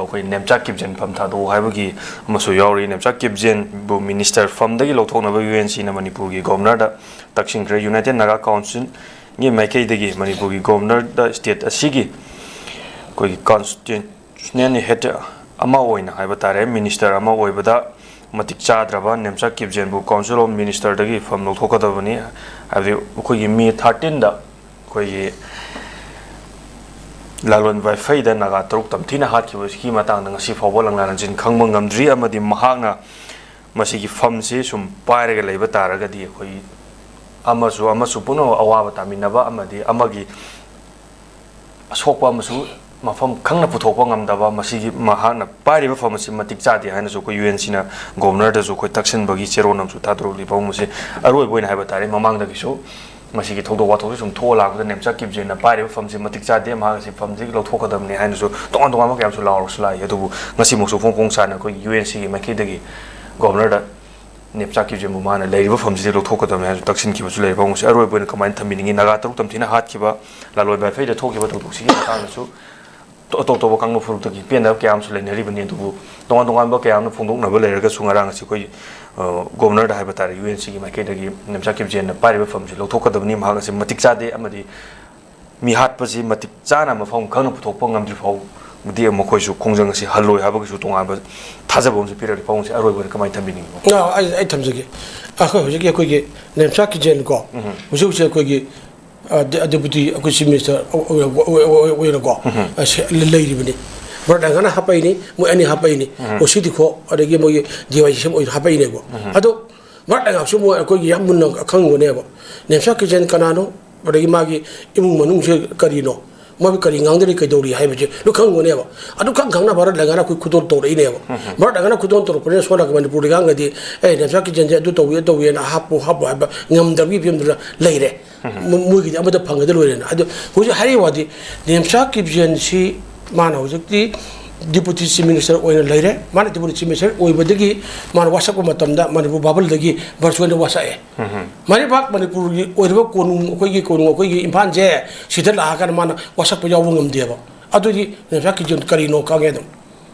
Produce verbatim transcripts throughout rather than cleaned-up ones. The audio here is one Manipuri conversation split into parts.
ꯑꯩꯈꯣꯏ ꯅꯦꯝꯆꯥ ꯀꯤꯞꯖꯦꯟ ꯐꯝ ꯊꯥꯗꯣꯛꯎ ꯍꯥꯏꯕꯒꯤ ꯑꯃꯁꯨ ꯌꯥꯎꯔꯤ꯫ ꯅꯦꯝꯆꯥ ꯀꯤꯞꯖꯦꯟꯕꯨ ꯃꯤꯅꯤꯁꯇꯔ ꯐꯝꯗꯒꯤ ꯂꯧꯊꯣꯛꯅꯕ ꯌꯨ ꯑꯦꯟ ꯁꯤꯅ ꯃꯅꯤꯄꯨꯔꯒꯤ ꯒꯣꯕꯔꯅꯔꯗ ꯇꯛꯁꯤꯟꯈ꯭ꯔꯦ꯫ ꯌꯨꯅꯥꯏꯇꯦꯠ ꯅꯥꯒꯥ ꯀꯥꯎꯟꯁꯤꯜꯒꯤ ꯃꯥꯏꯀꯩꯗꯒꯤ ꯃꯅꯤꯄꯨꯔꯒꯤ ꯒꯣꯕꯔꯅꯔꯗ ꯁ꯭ꯇꯦꯠ ꯑꯁꯤꯒꯤ ꯑꯩꯈꯣꯏꯒꯤ ꯀꯣꯟꯁꯇꯤꯇ꯭ꯌꯨꯁꯅꯦꯜ ꯍꯦꯗ ꯑꯃ ꯑꯣꯏꯅ ꯍꯥꯏꯕ ꯇꯥꯔꯦ, ꯃꯤꯅꯤꯁꯇꯔ ꯑꯃ ꯑꯣꯏꯕꯗ ꯃꯇꯤꯛ ꯆꯥꯗ꯭ꯔꯕ ꯅꯦꯝꯆꯥ ꯀꯤꯞꯖꯦꯟꯕꯨ ꯀꯥꯎꯟꯁꯤꯜ ꯑꯣꯐ ꯃꯤꯅꯤꯁꯇꯔꯗꯒꯤ ꯐꯝ ꯂꯧꯊꯣꯛꯀꯗꯕꯅꯤ꯫ ꯍꯥꯏꯕꯗꯤ ꯑꯩꯈꯣꯏꯒꯤ ꯃꯦ ꯊꯥꯔꯇꯤꯟꯗ ꯑꯩꯈꯣꯏꯒꯤ ꯂꯥꯂꯣꯟ ꯋꯥꯏꯐꯩꯗ ꯅꯥꯒꯥ ꯇꯔꯨꯛ ꯇꯝꯊꯤꯅ ꯍꯥꯠꯈꯤꯕꯁꯤꯒꯤ ꯃꯇꯥꯡꯗ ꯉꯁꯤ ꯐꯥꯎꯕ ꯂꯪꯂꯥ ꯂꯪꯖꯤꯟ ꯈꯪꯕ ꯉꯝꯗ꯭ꯔꯤ꯫ ꯑꯃꯗꯤ ꯃꯍꯥꯛꯅ ꯃꯁꯤꯒꯤ ꯐꯝꯁꯤ ꯁꯨꯝ ꯄꯥꯏꯔꯒ ꯂꯩꯕ ꯇꯥꯔꯒꯗꯤ ꯑꯩꯈꯣꯏ ꯑꯃꯁꯨ ꯑꯃꯁꯨ ꯄꯨꯝꯅꯃꯛ ꯑꯋꯥꯕ ꯇꯥꯃꯤꯟꯅꯕ ꯑꯃꯗꯤ ꯑꯃꯒꯤ ꯑꯁꯣꯛꯄ ꯑꯃꯁꯨ ꯃꯐꯝ ꯈꯪꯅ ꯄꯨꯊꯣꯛꯄ ꯉꯝꯗꯕ, ꯃꯁꯤꯒꯤ ꯃꯍꯥꯛꯅ ꯄꯥꯏꯔꯤꯕ ꯐꯝ ꯑꯁꯤ ꯃꯇꯤꯛ ꯆꯥꯗꯦ ꯍꯥꯏꯅꯁꯨ ꯑꯩꯈꯣꯏ ꯌꯨ ꯑꯦꯟ ꯁꯤꯅ ꯒꯣꯕꯔꯅꯔꯗꯁꯨ ꯑꯩꯈꯣꯏ ꯇꯛꯁꯤꯟꯕꯒꯤ ꯆꯦꯔꯣꯜ ꯑꯃꯁꯨ ꯊꯥꯗꯣꯔꯛꯂꯤ꯫ ꯐꯝ ꯑꯁꯤ ꯑꯔꯣꯏꯕ ꯑꯣꯏꯅ ꯍꯥꯏꯕ ꯇꯥꯔꯦ, ꯃꯃꯥꯡꯗꯒꯤꯁꯨ ꯃꯁꯤꯒꯤ ꯊꯧꯗꯣꯛ ꯋꯥꯊꯣꯛꯁꯤ ꯁꯨꯝ ꯊꯣꯛꯑ ꯂꯥꯛꯄꯗ ꯅꯦꯝꯆꯥ ꯀꯤꯞꯖꯦꯟꯅ ꯄꯥꯏꯔꯤꯕ ꯐꯝꯁꯤ ꯃꯇꯤꯛ ꯆꯥꯗꯦ, ꯃꯍꯥꯛ ꯑꯁꯤ ꯐꯝꯁꯤ ꯂꯧꯊꯣꯛꯀꯗꯕꯅꯤ ꯍꯥꯏꯅꯁꯨ ꯇꯣꯉꯥꯟ ꯇꯣꯉꯥꯟꯕ ꯀꯌꯥ ꯑꯃꯁꯨ ꯂꯥꯎꯔꯁꯨ ꯂꯥꯛꯏ꯫ ꯑꯗꯨꯕꯨ ꯉꯁꯤꯃꯛꯁꯨ ꯐꯣꯡ ꯐꯣꯡ ꯁꯥꯅ ꯑꯩꯈꯣꯏꯒꯤ ꯌꯨ ꯑꯦꯟ ꯁꯤꯒꯤ ꯃꯥꯏꯀꯩꯗꯒꯤ ꯒꯣꯕꯔꯅꯔꯗ ꯅꯦꯞꯆꯥꯛ ꯀꯤꯞꯖꯦꯟꯕꯨ ꯃꯥꯅ ꯂꯩꯔꯤꯕ ꯐꯝꯁꯤꯗꯒꯤ ꯂꯧꯊꯣꯛꯀꯗꯕꯅꯤ ꯍꯥꯏꯅꯁꯨ ꯇꯛꯁꯤꯟꯈꯤꯕꯁꯨ ꯂꯩꯔꯦ꯫ ꯐꯝ ꯑꯁꯤ ꯑꯔꯣꯏꯕ ꯑꯣꯏꯅ ꯀꯃꯥꯏꯅ ꯊꯝꯕꯤꯅꯤꯡꯉꯤ? ꯅꯥꯒꯥ ꯇꯔꯨꯛ ꯇꯝꯊꯤꯅ ꯍꯥꯠꯈꯤꯕ ꯂꯥꯂꯣꯏ ꯕꯥꯏꯐꯩꯗ ꯊꯣꯛꯈꯤꯕ ꯊꯧꯗꯣꯛꯁꯤꯒꯤ ꯃꯇꯥꯡꯗꯁꯨ ꯑꯇꯣꯞ ꯑꯇꯣꯞꯄ ꯀꯥꯡꯂꯨꯞ ꯐꯨꯔꯨꯞꯇꯒꯤ ꯄꯦꯟꯗꯕ ꯀꯌꯥ ꯑꯃꯁꯨ ꯂꯩꯅꯔꯤꯕꯅꯤ꯫ ꯑꯗꯨꯕꯨ ꯇꯣꯉꯥꯟ ꯇꯣꯉꯥꯟꯕ ꯀꯌꯥ ꯑꯃꯅ ꯐꯣꯡꯗꯣꯛꯅꯕ ꯂꯩꯔꯒꯁꯨ ꯉꯔꯥꯡ ꯑꯁꯤ ꯑꯩꯈꯣꯏ, ꯑ, ꯒꯣꯕꯔꯅꯔꯗ ꯍꯥꯏꯕ ꯇꯥꯔꯦ, ꯌꯨ ꯑꯦꯟ ꯁꯤꯒꯤ ꯃꯥꯏꯀꯩꯗꯒꯤ ꯅꯦꯝꯆꯥꯛ ꯀꯤꯞꯖꯦꯟꯅ ꯄꯥꯏꯔꯤꯕ ꯐꯝꯁꯤ ꯂꯧꯊꯣꯛꯀꯗꯕꯅꯤ, ꯃꯍꯥꯛ ꯑꯁꯤ ꯃꯇꯤꯛ ꯆꯥꯗꯦ ꯑꯃꯗꯤ ꯃꯤꯍꯥꯠꯄꯁꯤ ꯃꯇꯤꯛ ꯆꯥꯅ ꯃꯐꯝ ꯈꯪꯅ ꯄꯨꯊꯣꯛꯄ ꯉꯝꯗ꯭ꯔꯤ ꯐꯥꯎꯕꯗꯤ ꯃꯈꯣꯏꯁꯨ ꯈꯣꯡꯖꯪ ꯑꯁꯤ ꯍꯜꯂꯣꯏ ꯍꯥꯏꯕꯒꯤꯁꯨ ꯇꯣꯉꯥꯟꯕ ꯊꯥꯖꯕ ꯑꯃꯁꯨ ꯄꯤꯔꯛꯂꯤ꯫ ꯐꯝꯁꯤ ꯑꯔꯣꯏꯕ ꯑꯣꯏꯅ ꯀꯃꯥꯏꯅ ꯊꯝꯕꯤꯅꯤꯡꯉꯤꯕ? ꯑ, ꯑꯩ, ꯑꯩ ꯊꯝꯖꯒꯦ꯫ ꯑꯩꯈꯣꯏ ꯍꯧꯖꯤꯛꯀꯤ ꯑꯩꯈꯣꯏꯒꯤ ꯅꯦꯝꯆꯥꯛ ꯀꯤꯞꯖꯦꯟꯀꯣ, ꯎꯝ꯫ ꯍꯧꯖꯤꯛ ꯍꯧꯖꯤꯛ ꯑꯩꯈꯣꯏꯒꯤ, ꯑ, ꯗꯦ-, ꯗꯦꯄꯨꯇꯤ ꯑꯩꯈꯣꯏ ꯆꯤꯐ ꯃꯤꯅꯤꯁꯇꯔ ꯑꯣꯏ-, ꯑꯣꯏ-, ꯑꯣꯏ-, ꯑꯣꯏ-, ꯑꯣꯏꯅꯀꯣ, ꯎꯝ꯫ ꯑ, ꯁꯦ-, ꯂꯩ-, ꯂꯩꯔꯤꯕꯅꯤ꯫ ꯃꯔꯛ ꯂꯪꯒꯥꯅ ꯍꯥꯞꯄꯛꯏꯅꯤ, ꯃꯣꯏ ꯑꯅꯤ ꯍꯥꯞꯄꯛꯏꯅꯤ꯫ ꯎꯝ꯫ ꯑꯣ ꯁꯤ ꯗꯤ ꯈꯣ, ꯑꯗꯒꯤ ꯃꯣꯏꯒꯤ ꯗꯤ ꯋꯥꯏ ꯁꯤ ꯁꯦꯝ ꯑꯣꯏꯅ ꯍꯥꯞꯄꯛꯏꯅꯦꯀꯣ꯫ ꯎꯝ꯫ ꯑꯗꯣ ꯃꯔꯛ ꯂꯩꯉꯥꯛꯁꯨ ꯃꯣꯏ ꯑꯩꯈꯣꯏꯒꯤ ꯌꯥꯝ ꯃꯨꯟꯅ ꯈꯪꯉꯨꯅꯦꯕ꯫ ꯅꯦꯝꯆꯥꯛ ꯀꯤꯞꯖꯦꯟ ꯀꯅꯥꯅꯣ? ꯑꯗꯒꯤ ꯃꯥꯒꯤ ꯏꯃꯨꯡ ꯃꯅꯨꯡꯁꯦ ꯀꯔꯤꯅꯣ? ꯃꯥꯒꯤ ꯀꯔꯤ ꯉꯥꯡꯅꯔꯤ, ꯀꯩꯗꯧꯔꯤ ꯍꯥꯏꯕꯁꯦ ꯂꯣꯏ ꯈꯪꯉꯨꯅꯦꯕ꯫ ꯑꯗꯨ ꯈꯪ ꯈꯪꯅ ꯃꯔꯛ ꯂꯩꯉꯥꯛꯅ ꯑꯩꯈꯣꯏ ꯈꯨꯗꯣꯜ ꯇꯧꯔꯛꯏꯅꯦꯕ꯫ ꯎꯝ꯫ ꯃꯔꯛ ꯂꯩꯉꯥꯛꯅ ꯈꯨꯗꯣꯜ ꯇꯧꯔꯛꯄꯅꯤꯅ ꯁꯣꯝ ꯅꯥꯀꯟ ꯃꯅꯤꯄꯨꯔꯗ ꯉꯥꯡꯅꯗꯤ, "ꯑꯦ, ꯅꯦꯝꯆꯥꯛ ꯀꯤꯞꯖꯦꯟꯁꯦ ꯑꯗꯨ ꯇꯧꯏ, ꯑꯗꯨ ꯇꯧꯏꯅ ꯍꯥꯞꯄꯨ, ꯍꯥꯞꯄꯨ" ꯍꯥꯏꯕ ꯉꯝꯗꯕꯒꯤ ꯐꯤꯕꯝꯗꯨꯗ ꯂꯩꯔꯦ꯫ ꯎꯝ꯫ ꯃ-, ꯃꯣꯏꯒꯤꯗꯤ ꯑꯃꯗ ꯐꯪꯒꯗ ꯂꯣꯏꯔꯦꯅ꯫ ꯑꯗꯣ ꯍꯧꯖꯤꯛ ꯍꯥꯏꯔꯤꯕ ꯋꯥꯗꯤ ꯅꯦꯝꯆꯥꯛ ꯀꯤꯞꯖꯦꯟꯁꯤ ꯃꯥꯅ ꯍꯧꯖꯤꯛꯇꯤ ꯗꯤꯄꯨꯇꯤ ꯆꯤꯐ ꯃꯤꯅꯤꯁꯇꯔ ꯑꯣꯏꯅ ꯂꯩꯔꯦ꯫ ꯃꯥꯅ ꯗꯤꯄꯨꯇꯤ ꯆꯤꯐ ꯃꯤꯅꯤꯁꯇꯔ ꯑꯣꯏꯕꯗꯒꯤ ꯃꯥꯅ ꯋꯥꯁꯛꯄ ꯃꯇꯝꯗ ꯃꯅꯤꯄꯨꯔ ꯚꯥꯕꯜꯗꯒꯤ ꯚꯔꯆꯨꯋꯦꯜꯗ ꯋꯥꯁꯛꯑꯦ꯫ ꯎꯝ꯫ ꯃꯔꯩꯕꯥꯛ ꯃꯅꯤꯄꯨꯔꯒꯤ ꯑꯣꯏꯔꯤꯕ ꯀꯣꯅꯨꯡ, ꯑꯩꯈꯣꯏꯒꯤ ꯀꯣꯅꯨꯡ, ꯑꯩꯈꯣꯏꯒꯤ ꯏꯝꯐꯥꯜꯁꯦ ꯁꯤꯗ ꯂꯥꯛꯑꯀꯥꯟꯗ ꯃꯥꯅ ꯋꯥꯁꯛꯄ ꯌꯥꯎꯕ ꯉꯝꯗꯦꯕ꯫ ꯑꯗꯨꯗꯤ ꯅꯦꯝꯆꯥꯛ ꯀꯤꯞꯖꯦꯟ ꯀꯔꯤꯅꯣ ꯈꯪꯉꯦ ꯑꯗꯨꯝ꯫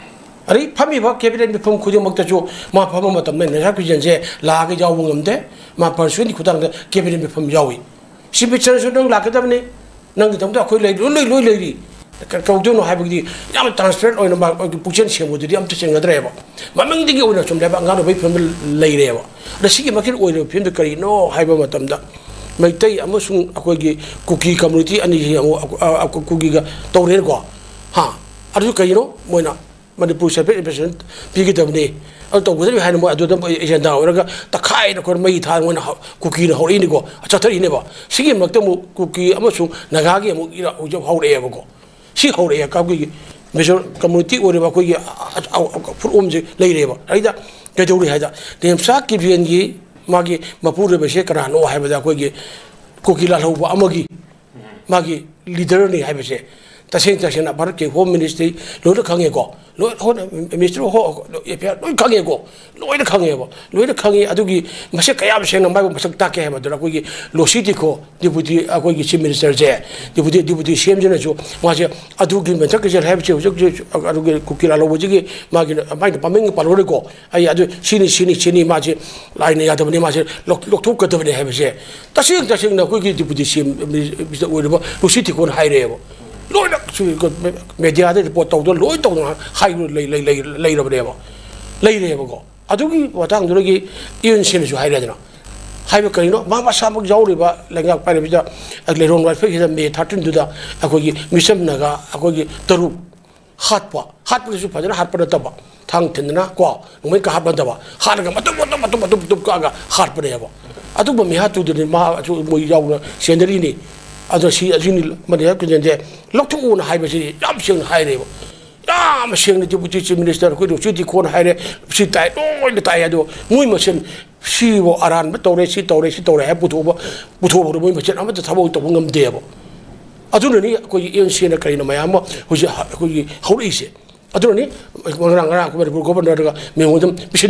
ꯑꯗꯩ ꯐꯝꯃꯤꯕ ꯀꯦꯕꯤꯅꯦꯠ ꯃꯤꯐꯝ ꯈꯨꯗꯤꯡꯃꯛꯇꯁꯨ ꯃꯥ ꯐꯝꯕ ꯃꯇꯝꯗ ꯅꯦꯁꯥ ꯀ꯭ꯔꯤꯁꯟꯁꯦ ꯂꯥꯛꯑꯒ ꯌꯥꯎꯕ ꯉꯝꯗꯦ꯫ ꯃꯥ ꯄꯔꯁꯣꯅꯦꯜꯒꯤ ꯈꯨꯊꯥꯡꯗ ꯀꯦꯕꯤꯅꯦꯠ ꯃꯤꯐꯝ ꯌꯥꯎꯏ꯫ ꯁꯤ ꯃꯤꯆꯔꯁꯨ ꯅꯪ ꯂꯥꯛꯀꯗꯕꯅꯤ, ꯅꯪꯒꯤꯗꯃꯛꯇ ꯑꯩꯈꯣꯏ ꯂꯩ, ꯂꯣꯏ, ꯂꯣꯏ, ꯂꯣꯏ ꯂꯩꯔꯤ꯫ ꯀ-, ꯀꯧꯗꯣꯏꯅꯣ ꯍꯥꯏꯕꯒꯤꯗꯤ ꯌꯥꯝꯅ ꯇ꯭ꯔꯥꯟꯁꯄꯦꯔꯦꯟ ꯑꯣꯏꯅ ꯃꯥ, ꯃꯥꯒꯤ ꯄꯨꯛꯆꯦꯜ ꯁꯦꯡꯕꯗꯨꯗꯤ ꯑꯝꯇ ꯆꯦꯡꯅꯗ꯭ꯔꯦꯕ꯫ ꯃꯃꯤꯡꯗꯒꯤ ꯑꯣꯏꯅ ꯁꯨꯝ ꯂꯩꯕꯥꯛ ꯉꯥꯡꯅꯕꯒꯤ ꯐꯤꯕꯝꯗ ꯂꯩꯔꯦꯕ꯫ ꯑꯗ ꯁꯤꯒꯤ ꯃꯈꯜ ꯑꯣꯏꯔꯤꯕ ꯐꯤꯕꯝꯗ ꯀꯔꯤꯅꯣ ꯍꯥꯏꯕ ꯃꯇꯝꯗ, ꯃꯩꯇꯩ ꯑꯃꯁꯨꯡ ꯑꯩꯈꯣꯏꯒꯤ ꯀꯨꯀꯤ ꯀꯝꯃꯨꯅꯤꯇꯤ ꯑꯅꯤꯁꯤ ꯑꯃꯨꯛ ꯑꯀꯨ-, ꯑ-, ꯑ-, ꯀꯨꯀꯤꯒ ꯇꯧꯔꯦꯅꯀꯣ꯫ ꯍꯥ? ꯑꯗꯨ ꯀꯩꯅꯣ? ꯃꯣꯏꯅ ꯃꯅꯤꯄꯨꯔ ꯁꯦꯜꯐ ꯍꯦꯜꯞ ꯏꯟꯁꯇꯤꯇ꯭ꯌꯨꯁꯟ ꯄꯤꯒꯗꯕꯅꯤ, ꯑꯗꯨ ꯇꯧꯒꯗꯕꯅꯤ ꯍꯥꯏꯅ ꯃꯣꯏ ꯑꯗꯨꯗ ꯃꯣꯏ ꯑꯦꯖꯦꯟꯗꯥ ꯑꯣꯏꯔꯒ ꯇꯛꯈꯥꯏꯅ ꯑꯩꯈꯣꯏ ꯃꯩ ꯊꯥꯗꯅ ꯃꯣꯏꯅ ꯍꯧ-, ꯀꯨꯀꯤꯅ ꯍꯧꯔꯛꯏꯅꯤꯀꯣ, ꯆꯠꯊꯔꯛꯏꯅꯦꯕ꯫ ꯁꯤꯒꯤ ꯃꯔꯛꯇ ꯑꯃꯨꯛ ꯀꯨꯀꯤ ꯑꯃꯁꯨꯡ ꯅꯥꯒꯥꯒꯤ ꯑꯃꯨꯛ ꯏꯔꯥꯡ ꯍꯧꯖꯤꯛ ꯍꯧꯔꯛꯑꯦꯕꯀꯣ꯫ ꯁꯤ ꯍꯧꯔꯛꯑꯦ ꯑꯩꯈꯣꯏꯒꯤ ꯃꯦꯖꯣꯔ ꯀꯝꯃꯨꯅꯤꯇꯤ ꯑꯣꯏꯔꯤꯕ ꯑꯩꯈꯣꯏꯒꯤ ꯑ-, ꯑ-, ꯑ-, ꯐꯨꯔꯨꯞ ꯑꯃꯁꯦ ꯂꯩꯔꯦꯕ꯫ ꯑꯩꯗ ꯀꯩꯗꯧꯔꯤ ꯍꯥꯏꯗ, ꯔꯦꯝꯁꯥ ꯀꯤꯕ꯭ꯔꯦꯟꯒꯤ ꯃꯥꯒꯤ ꯃꯄꯨꯔꯣꯏꯕꯁꯦ ꯀꯅꯥꯅꯣ ꯍꯥꯏꯕꯗ ꯑꯩꯈꯣꯏꯒꯤ ꯀꯨꯀꯤ ꯂꯥꯜꯍꯧꯕ ꯑꯃꯒꯤ ꯃꯥꯒꯤ ꯂꯤꯗꯔꯅꯤ ꯍꯥꯏꯕꯁꯦ ꯇꯁꯦꯡ ꯇꯁꯦꯡꯅ ꯚꯥꯔꯠꯀꯤ ꯍꯣꯝ ꯃꯤꯅꯤꯁꯇ꯭ꯔꯤ ꯂꯣꯏꯅ ꯈꯪꯉꯦꯀꯣ, ꯂꯣꯏ, ꯍꯣꯝ ꯃꯤꯅꯤꯁꯇ꯭ꯔꯤ ꯍꯣ-, ꯑꯦꯐꯤꯌꯥꯔ ꯂꯣꯏ ꯈꯪꯉꯦꯀꯣ, ꯂꯣꯏꯅ ꯈꯪꯉꯦꯕ, ꯂꯣꯏꯅ ꯈꯪꯉꯦ꯫ ꯑꯗꯨꯒꯤ ꯃꯁꯛ ꯀꯌꯥꯝ ꯁꯦꯡꯅ ꯃꯥꯏꯕꯨ ꯃꯁꯛ ꯇꯥꯛꯀꯦ ꯍꯥꯏꯕꯗꯨꯅ ꯑꯩꯈꯣꯏꯒꯤ ꯂꯣꯁꯤ ꯇꯤꯈꯣ, ꯗꯤꯄꯨꯇꯤ, ꯑꯩꯈꯣꯏꯒꯤ ꯆꯤꯐ ꯃꯤꯅꯤꯁꯇꯔꯁꯦ, ꯗꯤꯄꯨꯇꯤ, ꯗꯤꯄꯨꯇꯤ ꯁꯤ ꯑꯦꯝꯁꯤꯅꯁꯨ ꯃꯥꯁꯦ ꯑꯗꯨꯒꯤ ꯃꯊꯛꯀꯤꯁꯦ ꯍꯥꯏꯕꯁꯦ ꯍꯧꯖꯤꯛ, ꯍꯧꯖꯤꯛ ꯑꯗꯨꯒꯤ ꯀꯨꯀꯤ ꯂꯥꯜꯍꯧꯕꯁꯤꯒꯤ ꯃꯥꯒꯤ, ꯃꯥꯒꯤ ꯄꯥꯃꯤꯡ ꯄꯜꯂꯔꯣꯏꯀꯣ꯫ ꯑꯩ ꯑꯗꯨ ꯁꯤꯅꯤ, ꯁꯤꯅꯤ, ꯁꯤꯅꯤ, ꯃꯥꯁꯦ ꯂꯥꯏꯅ ꯌꯥꯗꯕꯅꯤ, ꯃꯥꯁꯦ ꯂꯧ-, ꯂꯧꯊꯣꯛꯀꯗꯕꯅꯤ ꯍꯥꯏꯕꯁꯦ ꯇꯁꯦꯡ ꯇꯁꯦꯡꯅ ꯑꯩꯈꯣꯏꯒꯤ ꯗꯤꯄꯨꯇꯤ ꯁꯤ ꯑꯦꯝ ꯃꯤꯅꯤꯁꯇꯔ ꯑꯣꯏꯔꯤꯕ ꯂꯨꯁꯤ ꯇꯤꯈꯣꯅ ꯍꯥꯏꯔꯛꯑꯦꯕ꯫ ꯂꯣꯏꯅ ꯁꯤ ꯃꯦꯗꯤꯌꯥꯗ ꯔꯤꯄꯣꯔꯠ ꯇꯧꯗꯅ ꯂꯣꯏ ꯇꯧꯗꯅ ꯍꯥꯏꯕ ꯂꯩ-, ꯂꯩ-, ꯂꯩꯔꯕꯅꯦꯕ, ꯂꯩꯔꯦꯕꯀꯣ꯫ ꯑꯗꯨꯒꯤ ꯃꯇꯥꯡꯗꯨꯗꯒꯤ ꯌꯨ ꯑꯦꯟ ꯁꯤꯅꯁꯨ ꯍꯥꯏꯔꯦꯗꯅ꯫ ꯍꯥꯏꯕ ꯀꯔꯤꯅꯣ? ꯃꯥ ꯃꯁꯥꯃꯛ ꯌꯥꯎꯔꯤꯕ ꯂꯩꯉꯥꯛ ꯄꯥꯏꯔꯤꯕꯁꯤꯗ ꯂꯩꯔꯣꯡ ꯋꯥꯏꯐꯒꯤꯗ ꯃꯦ ꯊꯥꯔꯇꯤꯟꯗꯨꯗ ꯑꯩꯈꯣꯏꯒꯤ ꯃꯤꯆꯝ ꯅꯥꯒꯥ ꯑꯩꯈꯣꯏꯒꯤ ꯇꯔꯨꯛ ꯍꯥꯠꯄ, ꯍꯥꯠꯄꯗꯁꯨ ꯐꯖꯅ ꯍꯥꯠꯄ ꯅꯠꯇꯕ, ꯊꯥꯡ ꯊꯤꯟꯗꯅ ꯀꯣ, ꯅꯣꯡꯃꯩ ꯀꯥꯞ ꯍꯥꯠꯄ ꯅꯠꯇꯕ, ꯍꯥꯠꯂꯒ ꯃꯇꯨꯝ, ꯃꯇꯨꯝ, ꯃꯇꯨꯝ, ꯃꯇꯨꯝ, ꯃꯇꯨꯝ ꯀꯛꯑꯒ ꯍꯥꯠꯄꯅꯦꯕ꯫ ꯑꯗꯨꯒꯨꯝꯕ ꯃꯤꯍꯥꯠꯇꯨꯗꯅꯤ ꯃꯥ, ꯑꯗꯨ ꯃꯣꯏ ꯌꯥꯎꯅ ꯆꯦꯟꯅꯔꯤꯅꯤ꯫ ꯑꯗꯣ ꯁꯤ, ꯑꯁꯤꯅꯤ ꯃꯅꯤ ꯍꯥꯏꯕ ꯀꯩꯅꯣꯁꯦ ꯂꯧꯊꯣꯛꯎꯅ ꯍꯥꯏꯕꯁꯤ ꯌꯥꯝ ꯁꯦꯡꯅ ꯍꯥꯏꯔꯦꯕ꯫ ꯌꯥꯝ ꯁꯦꯡꯅ ꯗꯤꯄꯨꯇꯤ ꯆꯤꯐ ꯃꯤꯅꯤꯁꯇꯔ ꯑꯩꯈꯣꯏ ꯂꯨꯁꯤ ꯇꯤꯈꯣꯅ ꯍꯥꯏꯔꯦ, ꯁꯤ ꯇꯥꯏ, ꯂꯣꯏꯅ ꯇꯥꯏ꯫ ꯑꯗꯣ ꯃꯣꯏ ꯃꯁꯦꯟ ꯁꯤꯕꯨ ꯑꯔꯥꯟꯕ ꯇꯧꯔꯦ, ꯁꯤ ꯇꯧꯔꯦ, ꯁꯤ ꯇꯧꯔꯦ ꯍꯥꯏꯕ ꯄꯨꯊꯣꯛꯄ, ꯄꯨꯊꯣꯛꯄꯗꯣ ꯃꯣꯏ ꯃꯁꯦꯟ ꯑꯃꯠꯇ ꯊꯕꯛ ꯇꯧꯕ ꯉꯝꯗꯦꯕ꯫ ꯑꯗꯨꯅꯅꯤ ꯑꯩꯈꯣꯏꯒꯤ ꯑꯦ ꯑꯦꯟ ꯁꯤꯅ ꯀꯔꯤꯅꯣ ꯃꯌꯥꯝ ꯑꯃ ꯍꯧꯖꯤꯛ ꯑꯩꯈꯣꯏꯒꯤ ꯍꯧꯔꯛꯏꯁꯦ꯫ ꯑꯗꯨꯅꯅꯤ ꯉꯔꯥꯡ, ꯉꯔꯥꯡ ꯑꯩꯈꯣꯏ ꯃꯅꯤꯄꯨꯔ ꯒꯣꯕꯔꯅꯔꯗꯒ ꯃꯦꯃꯣꯔꯦꯟꯗꯝ ꯄꯤꯁꯤꯟ